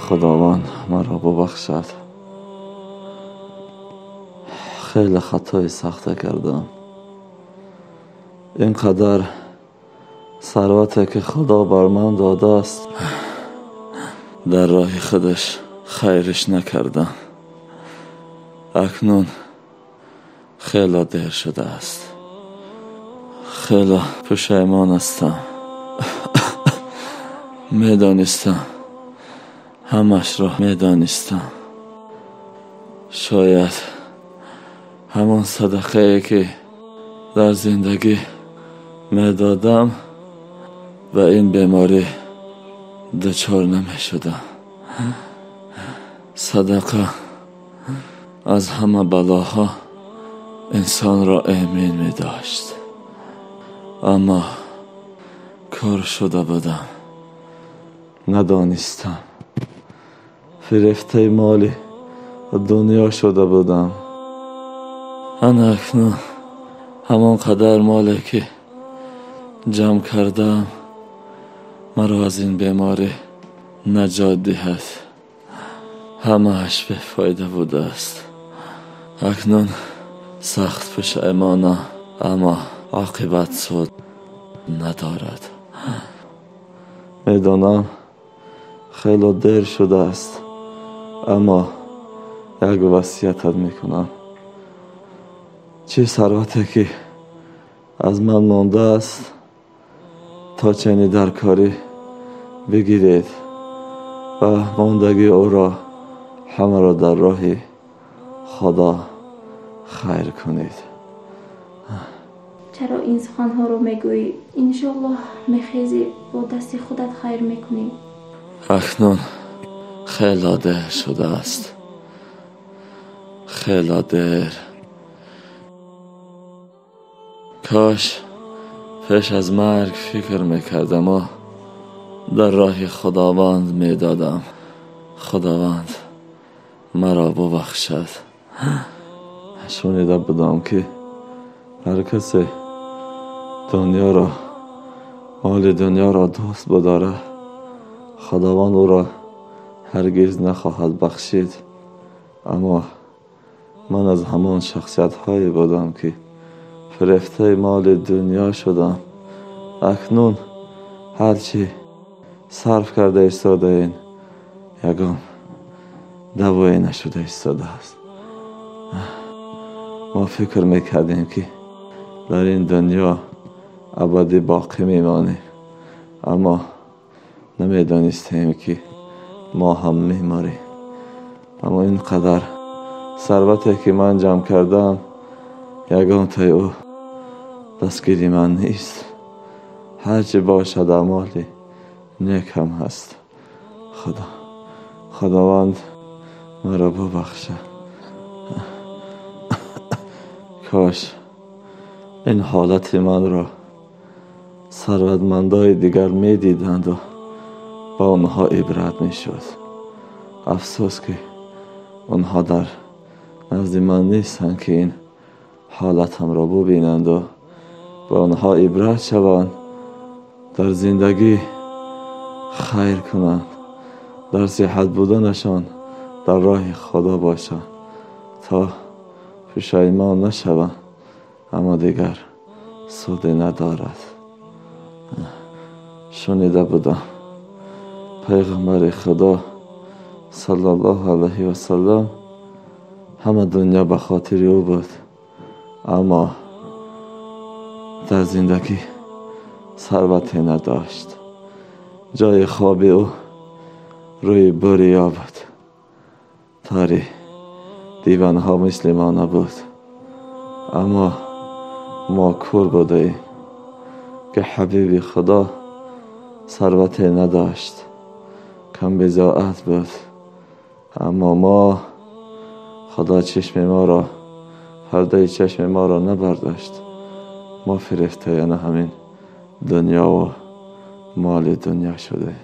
Худованд маро бубахшад. Хеле хатои сахта кардам. Ин қадар сарвате ки Худо бар ман додааст, дар роҳи худаш хайриш накардам. Акнун хеле дер шудааст. Хеле пушаймон ҳастам. Медонистам, ҳамашро медонистам. Шояд ҳамон садақае ки дар зиндагӣ медодам, ба ин беморӣ дучор намешудам. Садақа аз ҳама балоҳо инсонро эмин медошт. Аммо кор шуда будам. Надонистам. Фирефтаи моли дунё шуда будам. Ана акнун ҳамон қадар моле ки ҷамъ кардам маро аз ин беморӣ наҷот диҳад. Ҳамааш бефоида будааст. Акнун сахт пушаймонам, аммо оқибат суд надорад. Медонам хеле дер шудааст, аммо як васиятат мекунам. Чӣ сарвате ки аз ман мондааст, то чени дар корӣ бигиред ва мондагии ӯро ҳамаро дар роҳи Худо хайр кунед. Чаро ин суханҳоро мегӯӣ? Иншоаллоҳ мехезӣ, бо дасти худат хайр мекунӣ. Акнун хеле дер шудааст. Хеле дер. Кош пеш аз марг фикр мекардам ва дар роҳи Худованд медодам. Худованд маро бубахшад. Шунида будам ки ҳар касе дунёро, моли дунёро дӯст бидорад, Худованд ӯро ҳаргиз нахоҳад бахшид. Аммо ман аз ҳамон шахсиятҳое будам ки фирефтаи моли дунё шудам. Акнун ҳарчи сарф карда истодаин, ягон давое нашуда истодааст. Мо фикр мекардем ки дар ин дунё абадӣ боқӣ мемонем, аммо намедонистем ки мо ҳам меморем. Аммо ин қадар сарвате ки ман ҷамъ кардам, ягонтаи ӯ дастгири ман нест. ҳарчи бошад аъмоли нек ҳам ҳаст. Худованд маро бубахшад. Кош ин ҳолати манро сарватмандои дигар медиданд ва ба онҳо ибрат мешуд. Афсӯс ки онҳо дар назди ман нестанд ки ин ҳолатамро бубинанд ва ба онҳо ибрат шаванд, дар зиндагӣ хайр кунанд, дар сиҳат буданашон дар роҳи Худо бошанд то пушаймон нашаванд. Аммо дигар суде надорад. Шунида будам пайғамбари Худо саллаллоҳу алайҳи васаллам ҳама дунё ба хотири ӯ буд, аммо дар зиндагӣ сарвате надошт. Ҷои хоби ӯ рӯи бурё буд. Тори диванҳо мисли мо набуд, аммо мо кур будаем ки ҳабиби Худо сарвате надошт, камбизоат буд. Аммо мо Худо чашми моро, пардаи чашми моро набардошт. Мо фирефтаи ана ҳамин дунё ва моли дунё шудаем.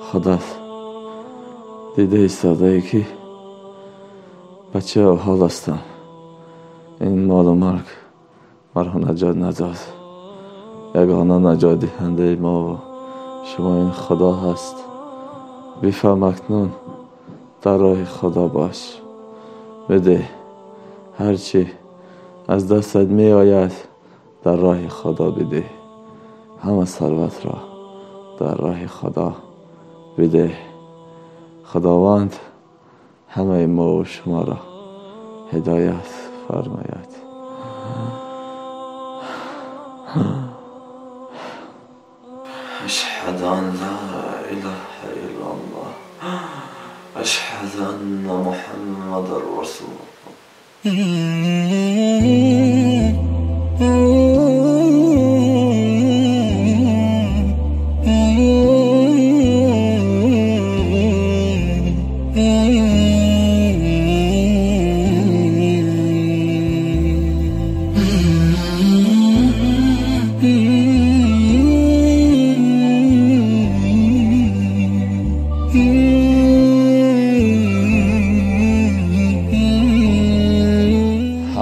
Худат дида истодае ки ба чӣ ҳол ҳастам. Ин молу мулк маро наҷот надод. Ягона наҷотдиҳандаи мо ва шумо ин Худо ҳаст. Бифаҳм акнун дар роҳи Худо бош. Бده ҳарчи аз дастат меояд дар роҳи Худо бده. Ҳама сарватро дар роҳи Худо бده. Худованд ҳамаи мо ва шуморо ҳидоят фармояд. أشهد أن لا إله إلا الله أشهد أن محمد رسول الله.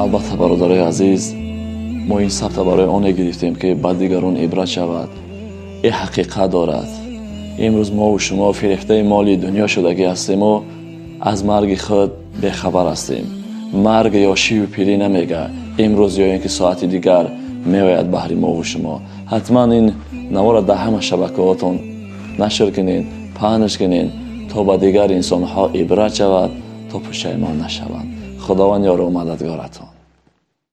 Албатта, бародарои азиз, мо ин сабта барои оне гирифтем, ки ба дигарон ибрат шавад. Ин ҳақиқат дорад. Имрӯз мову шумо фирефтаи моли дунё шудагӣ ҳастему аз марги худ бехабар ҳастем. Марг ё шиву пирӣ намега, имрӯз ё ин ки соати дигар меояд баҳри мову шумо. Ҳатман ин навора дар ҳама шабакаҳотон нашр кунед, паҳнш кунед, то ба дигар инсонҳо ибрат шавад, то пушаймон нашаванд. Худованд ёру мададгоратон.